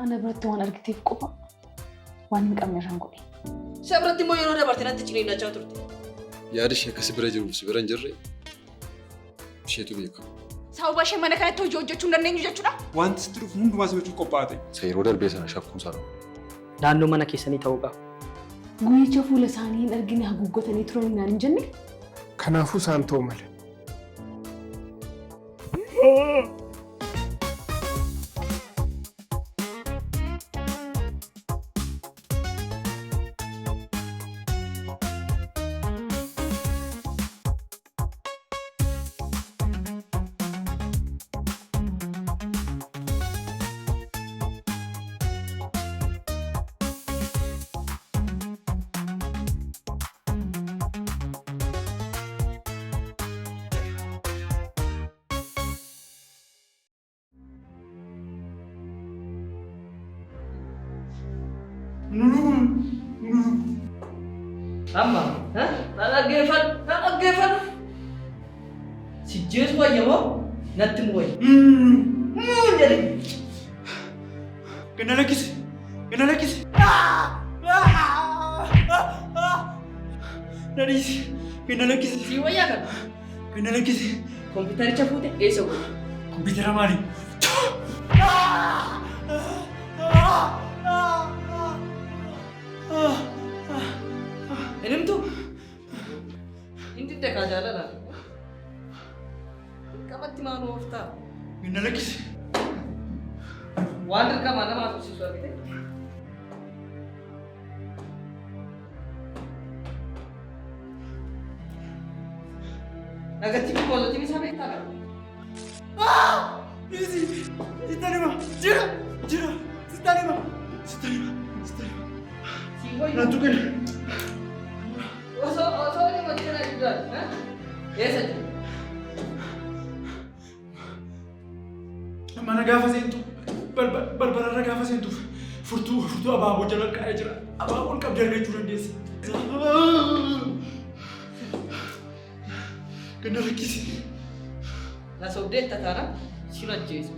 Ana biratti waan argiteef qofa waan hin qabne irraan godhe. Isa biratti immoo yeroo dabarte natti ciniinnachaa turte. Yaada ishee akka si bira jiruuf si bira hin jirre isheetu beeka. Sababa ishee mana kanatti hojii hojjechuu hin dandeenyu jechuudha. Wanti sitti dhufu hundumaa simachuuf qophaa'aa ta'i. Isa yeroo darbee sana shakkuun isaa Naannoo mana keessanii ta'uu qaba. Guyyicha fuula isaanii hin argine haguuggatanii turan naan hin jenne. Kanaafuu isaan ta'uu male. Amma na dhaggeeffadhu, na dhaggeeffadhu. Si jeesu wayya moo natti mu wayya? Jedhe. Ganna lakkisi! Ganna lakkisi! Na dhiisi! Ganna lakkisi! Si wayyaa kana. Ganna lakkisi! Kompiitaricha fuute eessa godhe? Kompiitara maali? Hin himtu? Hin didde kaa jaalala. Dirqamatti maal ooftaa? Ganna lakkisi! Waan dirqamaa nama haasofsiisu argite? Nagatti poozotiin isaa beektaa qaba. Dhiisi! Sittan hima! Jira! Jira! Sittan hima! Sittan hima! Sittan hima! Si wayyu. Naan tuqin! Osoo inni hojii kana jira. Eessa jira? Mana gaafa seentu balbalarra gaafa seentuuf furtuu abaaboo jala kaa'ee jira. Abaaboon qabdee argachuu dandeessa. Ganna lakkisi. Na sobdeetta taana sin ajjeesa.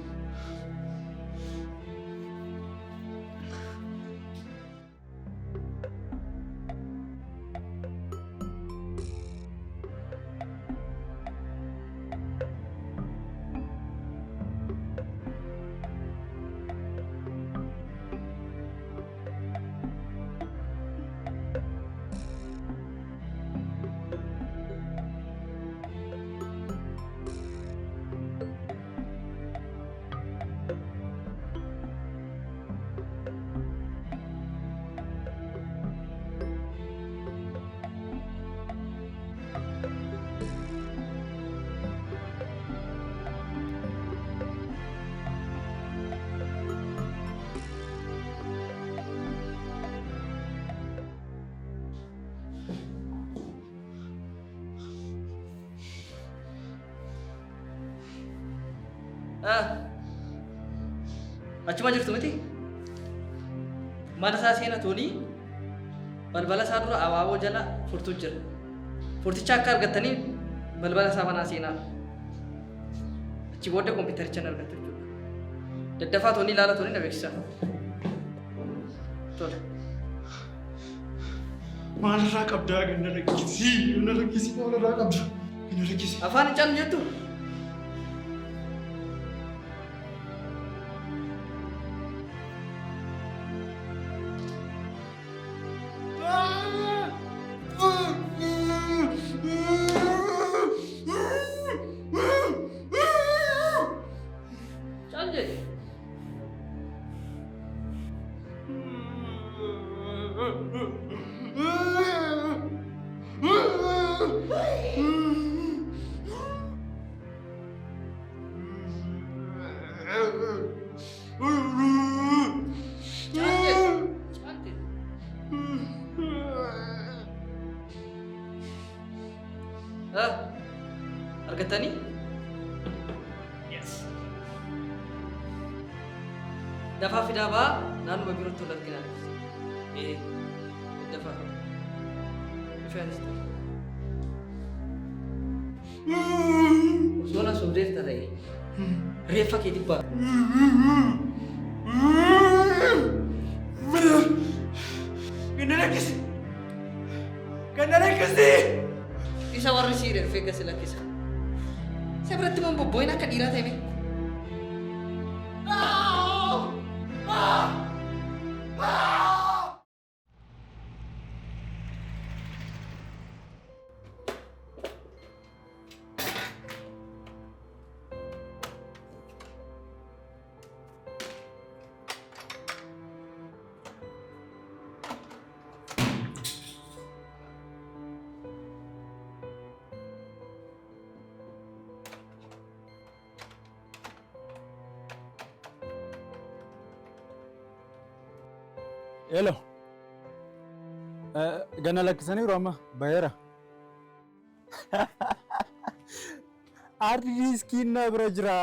Achuma jirtu miti? Mana isaa seena toonii balbala isaa dura abaaboo jala furtuu jira. Furticha akka argattanii balbala isaa banaa seenaa. Achi booddee kompiitaricha hin argattu jechuudha. Daddafaa toonii ilaala toonii na beeksisa. Tole. Maalirraa qabdaa ganna lakkisi? Ganna lakkisi maalirraa qabda? Ganna lakkisi. Afaan hin caalu jettu? Caalu jedhe. Caalu jedhe. Caalu jedhe. Ah, argattanii? Yes. Dafaa fidaa ba'aa naannuma biirootti wal arginaa. Ee, dafaa fidaa. Dhufee anis ta'e. Osoo na sobdeetta ta'e reeffa kee dhibbaa. Lakkisi! Isa warri siidhan feega si lakkisa. Isa biratti immoo bobbooyin akka dhiiraa ta'e mee? Hello. Gana lakkisaniiru amma baheera. Hard diskiin na bira jira.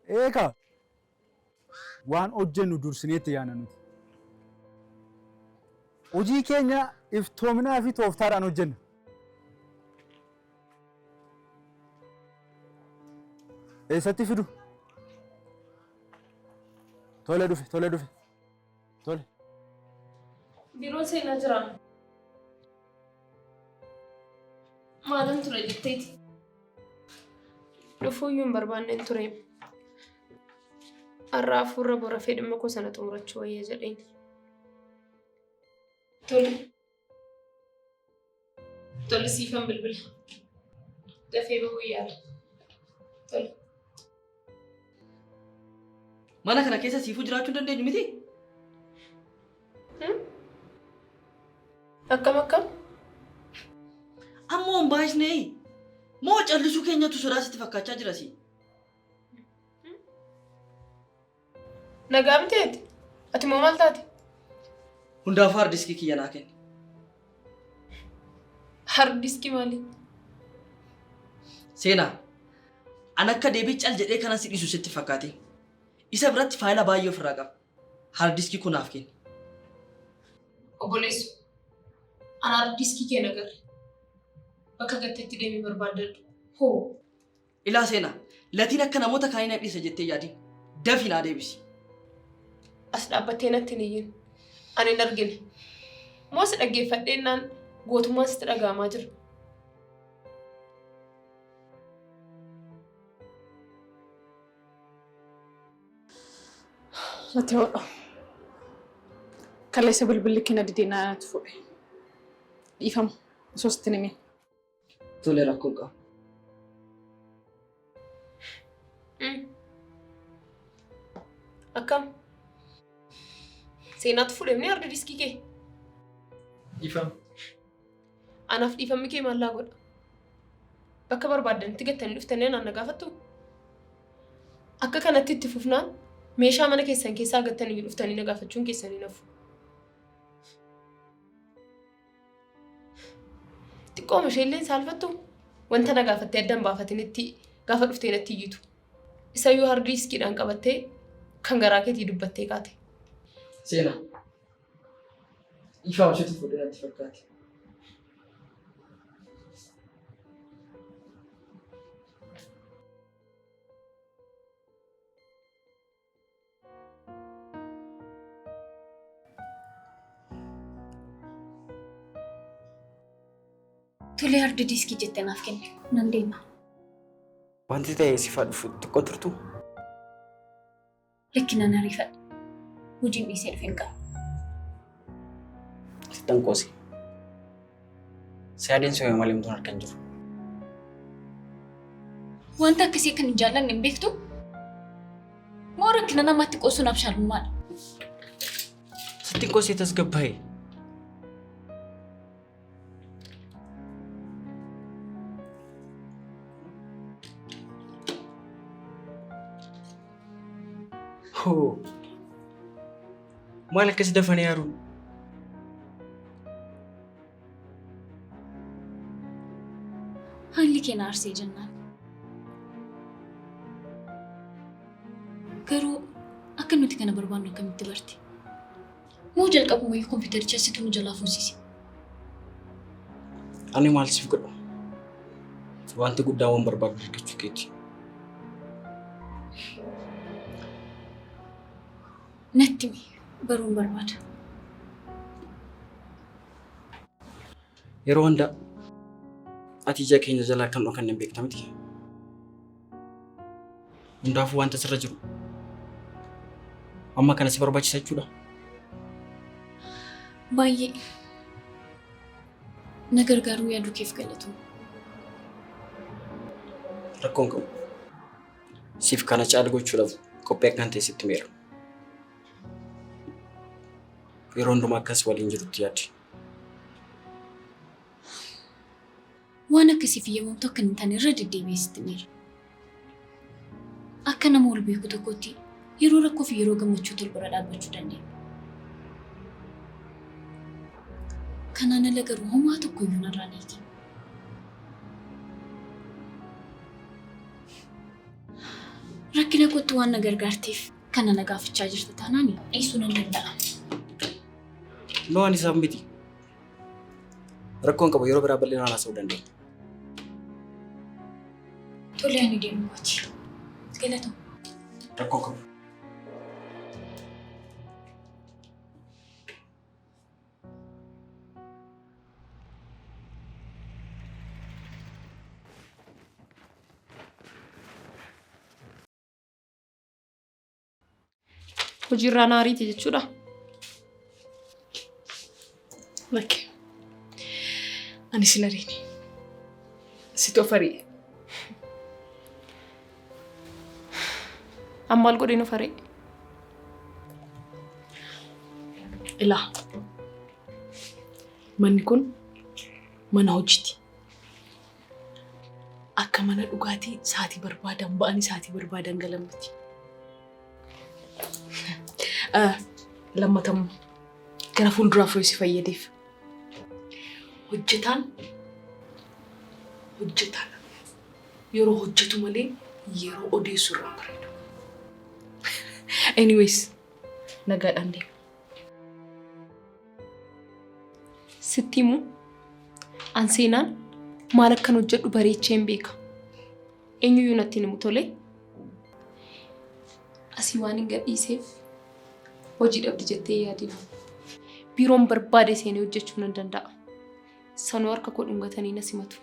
Eeka. Waan hojjennu dursineetti yaana nuti. Hojii keenya iftoominaa fi tooftaadhaan hojjenna. Eessatti fidu? Tole dhufe, tole dhufe. Tole. Biiroon seenaa jira. Maalan ture jetteeti? Dhufuuyyuu hin barbaanneen ture. Har'a hafuurra bora fedhimma koo sana xumurachuu wayya jedheen. Tole. Tole siifan bilbila. Dafee bahuu yaala. Tole. Mana kana keessa siifuu jiraachuu hin dandeenyu miti? Akkam akkam? Ammoo hin baay'isnee moo callisuu keenyatu sodaa sitti fakkaachaa jira si? Nagaa miteeti? Ati moo maal taate? Hundaafuu hard diskii kiyya naa kenni. Hard diskii maali? Seenaa, an akka deebii cal jedhee kanan si dhiisu sitti fakkaate. Isa biratti faayila baay'ee ofirraa qaba. Hard diskii kun naaf kenni. Obboleessu, an hard diskii kee nagarre. Bakka gatteetti deemee barbaaddadhu. Hoo! Ilaa Seenaa, latiin akka namoota kaanii na dhiisa jettee yaadin. Dafii naa deebisi. As dhaabbattee natti hin iyyin. Ani hin argine. Moo si dhaggeeffadheennaan gootummaan sitti dhaga'amaa jira. Ati hodha. Kaleessa bilbilli kee na didee naatu fuudhe. Dhiifama. Osoo sitti hin himin. Tole rakkoo hin qabu. Akkam? Seenaatu fuudhe hard diskii kee? Dhiifama. Anaaf dhiifamni kee maal laa godha? Bakka barbaaddanitti gattanii dhuftanii anaan na gaafattu? Akka kanatti itti fufnaan meeshaa mana keessan keessaa gattanii dhuftanii na gaafachuun keessanii nafu. Xiqqooma isheellee saalfattu wanta na gaafattee addaan baafatinitti gaafa dhuftee natti iyyitu. Isayyuu hard diskiidhaan qabattee kan garaa keetii dubbattee kaate. Seenaa. Dhiifama isheetu fuudhee natti fakkaate. Tolee hard diskii jettee naaf kenne. Nan deema. Wanti ta'e siif haa dhufu xiqqoo turtu. Lakki nan ariifadha. Hojiin dhiisee dhufe hin qabu. Sittan qoosi. Si adeemsifame malee homtuun harka hin jiru. Wanta akkasii akka hin jaallanne hin beektu? Moo rakkina namatti qoosuun abshaalummaadha? Sittin qoosee tasgabbaa'e. Hoo! Maal akkas dafanii aaruun? Haalli kee na aarsee jennaan. Garuu akka nuti kana barbaannu akkamitti barte? Moo jalqabumayyuu kompiitaricha situ nu jalaa fuusise? Ani maal siif godhu? Wanti guddaan waan barbaaddu argachuu keeti. Natti himi baruun barbaada. Yeroo hunda ati ija keenya jalaa kan dhokanne hin beekta miti. Hundaafuu wanta sirra jiru amma kana si barbaachisa jechuudha. Baay'ee na gargaaruu yaaduu keef galatu. Rakkoon qabu. Siif kana caalu gochuudhaaf qophii akkan ta'e sitti meera. Yeroo hundumaa akkas waliin jirutti yaadi. Waan akkasiif eeyyamamtu akka hin taane irra deddeebi'ee sitti meera. Akka nama wal beeku tokkotti yeroo rakkoo fi yeroo gammachuu tol bira dhaabbachuu dandeenya. Kanaan ala garuu homaa tokko iyyuu narraa hin eegin. Rakkina kootti waan na gargaarteef kana na gaafachaa jirta taanaan dhiisuu nan danda'a. No, ani isaaf miti. Rakkoon qabu yeroo biraa bal'inaan haasa'uu dandeenya. Tole ani deemu kooti. Galatoom. Rakkoon qabu. Hojiirraa na ariite jechuudha. Lakke. Ani sin ariine. Situ of ari'e. Amma maal godheen of ari'e? Ilaa. Manni kun mana hojiiti. Akka mana dhugaatii sa'aatii barbaadan ba'anii sa'aatii barbaadan galan miti. Lammatammoo gara fuulduraaf yoo si fayyadeef hojjetaan hojjetaadha. Yeroo hojjetu malee yeroo odeessu irraa bareedu. Anyways, nagaadhaan deema. Sitti himu an seenaan maal akkan hojjedhu bareechee hin beeka. Eenyuyyuu natti hin himu tolee. Asii waan hin gadhiiseef hojii dhabdi jettee yaadin. Biiroon barbaade seenee hojjechuu nan danda'a. Sanuu harka koo dhungatanii na simatu.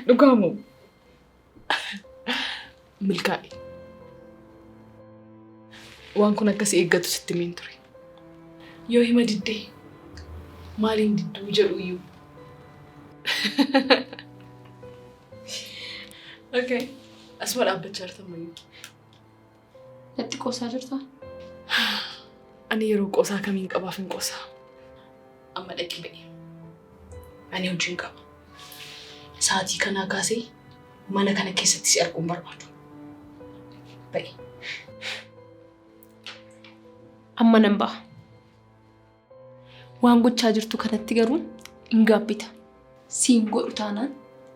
Dhugaamoo? Milkaa'e. Waan kun akkasii eeggatu sitti himeen ture. Yoo hima diddee maaliin didduu jedhu iyyuu. Okay. Asuma dhaabbachaa jirta ammayyuu. Natti qoosaa jirtaa? Ani yeroo qoosaa kamiin qabaaf hin qoosaa. Amma dhaqi ba'e. Ani hojiin qaba. Sa'aatii kanaa kaasee mana kana keessatti si arguun barbaadu. Ba'e. Amma nan ba'a. Waan gochaa jirtu kanatti garuu hin gaabbita. Siin godhu taanaan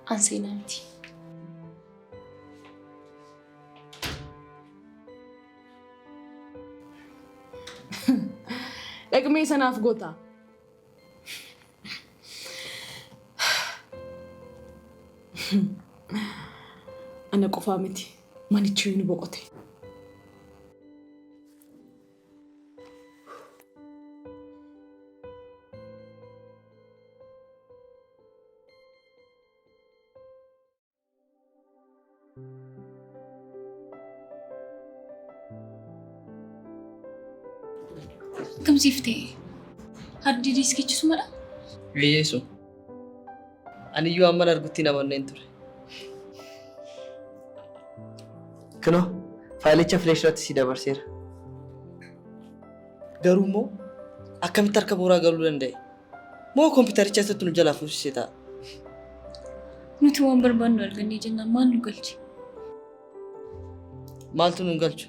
an seenaa miti. Dhaqmee sanaaf goota. Ana qofaa miti. Manichi ni boqote. Akkam siif ta'e? Hard diskichi sumadha? Biyyeessu. Ani iyyuu amman argutti hin amanneen ture. Kunoo faayilicha fileesh irratti si dabarseera. Garuu immoo akkamitti harka booraa galuu danda'e? Moo kompiitaricha isatti nu jalaa fuusisee ta'a? Nuti waan barbaannu argannee jennaan maal nu galche? Maaltu nu galchu?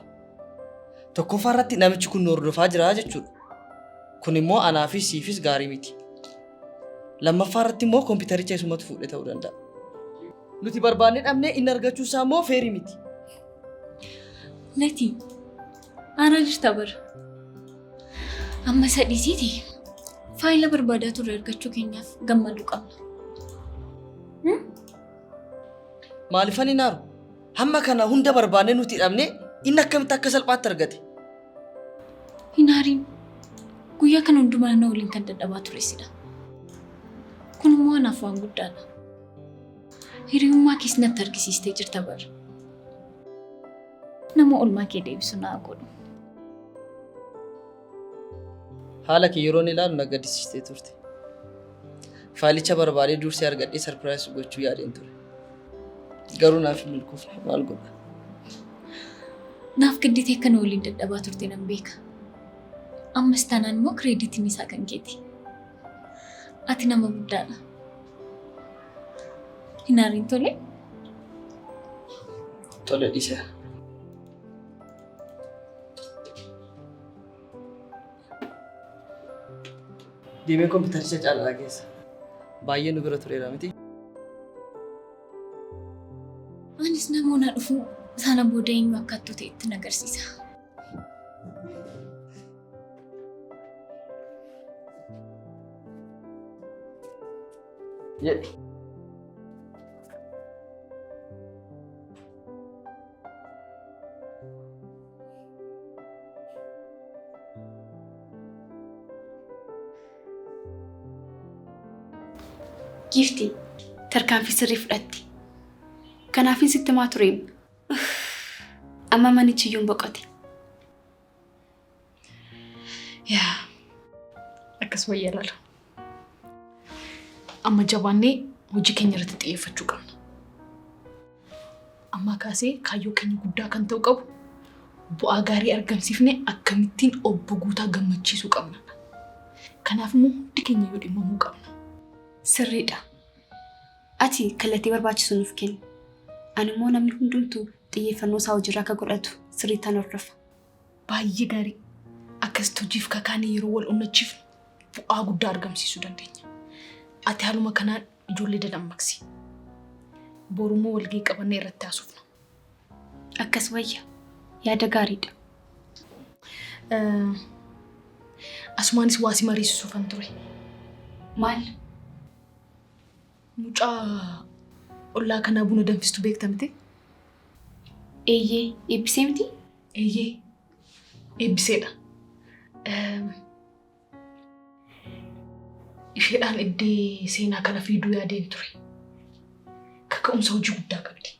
Tokkoffaa irratti namichi kun nu hordofaa jira jechuudha. Kun immoo anaafis siifis gaarii miti. Lammaffaa irratti immoo kompiitaricha isumatu fuudhee ta'uu danda'a. Nuti barbaannee dhabnee inni argachuu isaa immoo feerii miti. Lati, aanaa jirta bara. Amma isa dhiisiiti. Faayila barbaadaa turre argachuu keenyaaf gammaduu qabna. Maaliifan hin aaru? Hamma kana hunda barbaannee nuti dhabnee inni akkamitti akka salphaatti argate? Hin aariin. Guyyaa kana hundumaa na waliin kan dadhabaa ture sidha. Kun immoo anaaf waan guddaadha. Hiriyummaa kees natti argisiistee jirta bara. Nama oolmaa kee deebisu naa godhu. Haala kee yeroon ilaalu na gaddisiistee turte. Faayilicha barbaadee dursee argadhee sarpiraayis gochuu yaadeen ture. Garuu naaf hin milkoofne, maal godha? Naaf gadditee akka na waliin dadhabaa turte nan beeka. Ammas taanaan immoo kireeditiin isaa kan keeti. Ati nama guddaadha. Hin aariin tole? Tole dhiiseera. Deemee kompiitaricha caalaa keessa. Baay'ee nu bira tureera miti. Anis namoota dhufu sana booda eenyu akka hattuu ta'e itti agarsiisa. Jedhi. Giiftii, tarkaanfii sirrii fudhatti. Kanaafin sitti himaa tureem. Amma manichi iyyuu hin boqote. Yaa, akkas wayya laala. Amma jabaannee hojii keenya irratti xiyyeeffachuu qabna. Ammaa kaasee kaayyoo keenya guddaa kan ta'u qabu bu'aa gaarii argamsiifnee akkamittiin obbo Guutaa gammachiisuu qabna. Kanaaf immoo hundi keenya iyyuu dhimmamuu qabna. Sirriidha. Ati kallattii barbaachisu nuuf kenni. Ani immoo namni hundumtuu xiyyeeffannoo isaa hojiirra akka godhatu sirriittan hordofa. Baay'ee gaarii. Akkasitti hojiif kakaanee yeroo wal onnachiifnu bu'aa guddaa argamsiisuu dandeenya. Ati haaluma kanaan ijoollee dadammaqsi. Borummoo walgahii qabannee irratti haasofna. Akkas wayya. Yaada gaariidha. Asumaanis waa si mariisisuufan ture. Maal? Mucaa ollaa kanaa buna danfistu beekta miti? Eeyyee, eebbisee miti? Eeyyee, eebbiseedha. Isheedhaan iddee seenaa kana fiiduu yaadeen ture. Kaka'umsa hojii guddaa qabdi.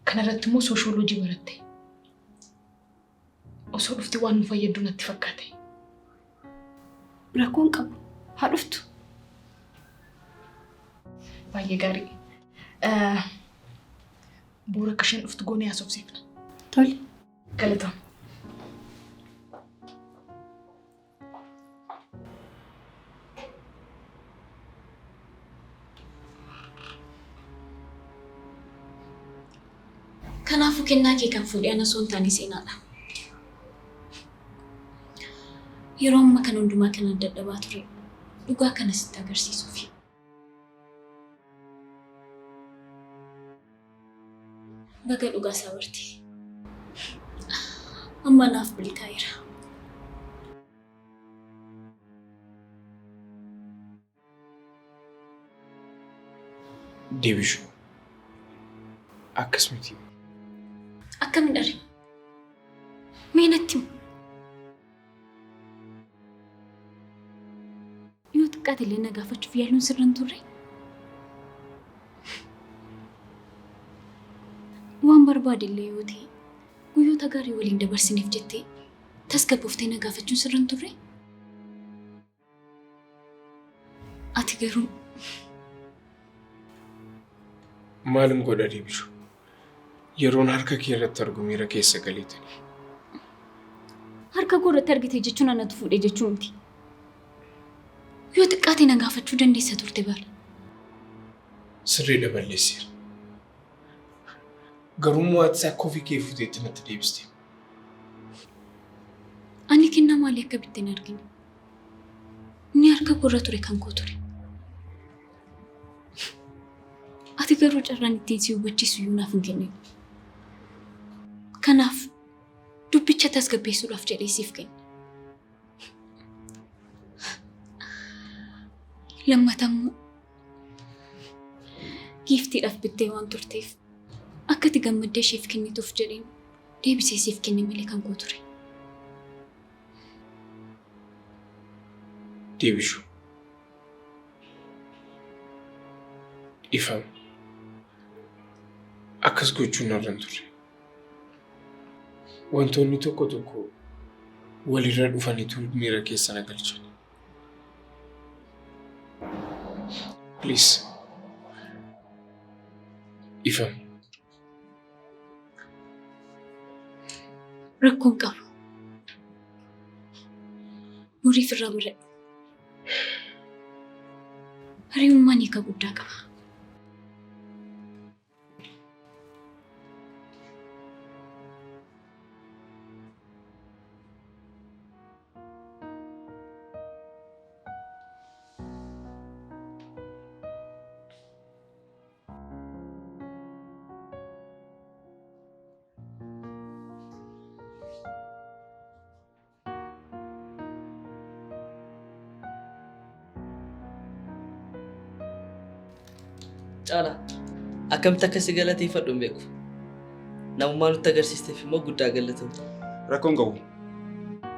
Kana irratti immoo sooshooloojii baratte. Osoo dhufti waan nu fayyaddu natti fakkaate. Rakkoon qabu. Haa dhuftu. Baay'ee gaarii. Boora akka isheen dhuftu goonee haasofsiifna. Tole. Galatoom. Kanaafuu kennaa kee kan fuudhee ana osoo hin taane seenaadha. Yeroo amma kana hundumaa kanan dadhabaa ture dhugaa kana sitti agarsiisuufi. Baga dhugaa isaa barte. Amma naaf milkaa'eera. Deebishu. Akkas miti. Akkamiin dharre? Mee natti himi. Yoo xiqqaate illee na gaafachuuf yaaluun sirra hin turre. Waan barbaade illee yoo ta'e guyyoota gaarii waliin dabarsineef jettee tasgabbooftee na gaafachuun sirra hin turre. Ati garuu Maalin godha Deebishu? Yeroon harka kee irratti argu miira keessa galeetani. Harka koo irratti argite jechuun anatu fuudhe jechuu miti. Yoo xiqqaate na gaafachuu dandeessa turte bara. Sirriidha balleesseera. Garuu immoo atis akka ofii kee fuuteetti natti deebiste. Ani kennaa maalii akka bitte hin argine. Inni harka koo irra ture kan koo ture. Ati garuu carraan ittiin si hubachiisu iyyuu naaf hin kennine. Kanaaf dubbicha tasgabbeessuudhaaf jedhee siif kenne. Lammata immoo giiftiidhaaf bittee waan turteef akka ati gammaddee isheef kennituuf jedheen deebisee siif kenne malee kan koo ture. Deebishu. Dhiifama. Akkas gochuun narra hin turre. Wantoonni tokko tokko walirra dhufaniitu miira keessa na galchan. Please. Dhiifama. Rakkoon qabu. Muriif irraa baradhu. Hiriyummaan hiika guddaa qaba. Caalaa, akkamitti akka si galateeffadhu hin beeku. Namummaa nutti agarsiisteef immoo guddaa galatoomi. Rakkoon qabu.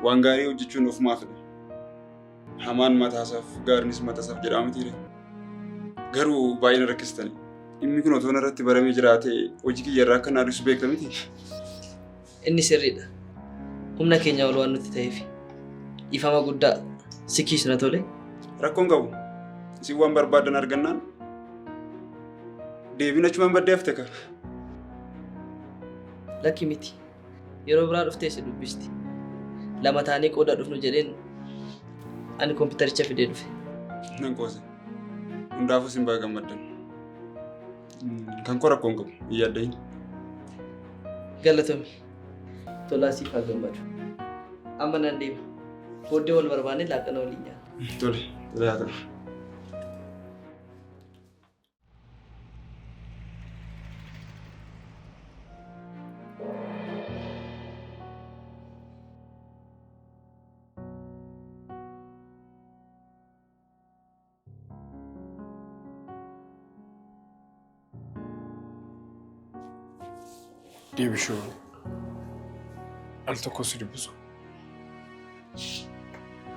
Waan gaarii hojjechuun ofumaa fedha. Hamaan mataasaaf gaariinis mataasaaf jedhama mitiire. Garuu baay'ee na rakkistani. Dhimmi kun otoo narratti baramee jiraate hojii kiyya irraa akka na ariisu beekta miti. Inni sirriidha. Humna keenya ol waan nutti ta'eef. Dhiifama guddaa si kiisna tole. Rakkoon qabu. Isin waan barbaadan argannaan deebiin achumaan baddee hafte ka. Lakki miti. Yeroo biraa dhuftee si dubbisti. Lama taanee qooda dhufnu jedheen ani kompiitaricha fidee dhufe. Nan qoose. Hundaafuu sin baga gammaddan. Kan koo rakkoon qabu hin yaaddayin. Galatoomi. Tolaa siif haa gammadu. Amma nan deema. Booddee wal barbaannee laaqana waliin nyaanna. Tole, tole haa ta'u. Deebishuu al tokko si dubbisu.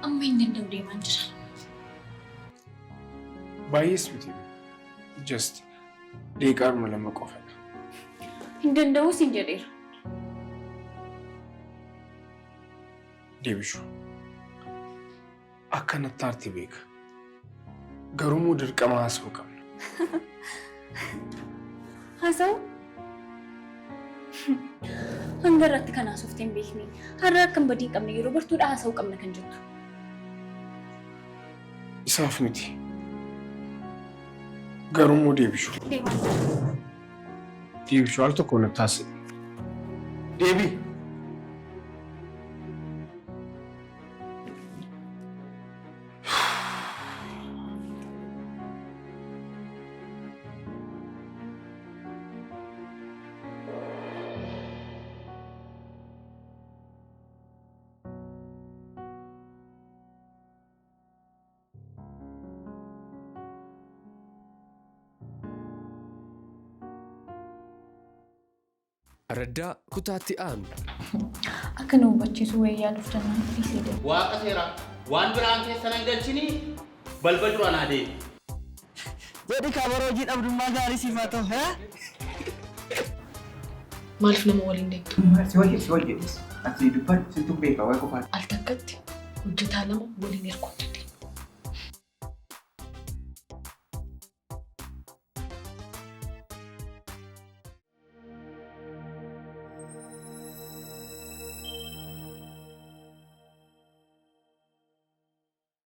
Amma hin danda'u, deemaan jira. Baay'ees miti. Just daqiiqaadhuma 2 qofadha. Hin danda'u siin jedheera. Deebishuu. Akka natti aarte beeka. Garuu immoo dirqama haasa'uu qabna. Haasa'u? Hanga irratti kan haasoftee hin beekne. Har'a akka hin badii hin qabne yeroo bartuudha haasa'uu qabna kan jettu. Isaaf miti. Garuu immoo deebishuu. Deemaan jira. Deebishuu al tokko natti haasa'e. Deebii. Araddaa kutaatti aanu. Akka nu hubachiisu wayii yaaluuf jennaan dhiisee deema. Waaqa seeraa waan biraan keessa nan galchini balbal duraan haa deemu. Jedhi kaabara hojii dhabdummaa gaarii siif haa ta'u. Maaliif nama waliin deemtu? Si wajjin si wajjin ati dubbadhu situ beeka waa'ee qofaati. Al takkatti hojjetaa lama waliin erguu hin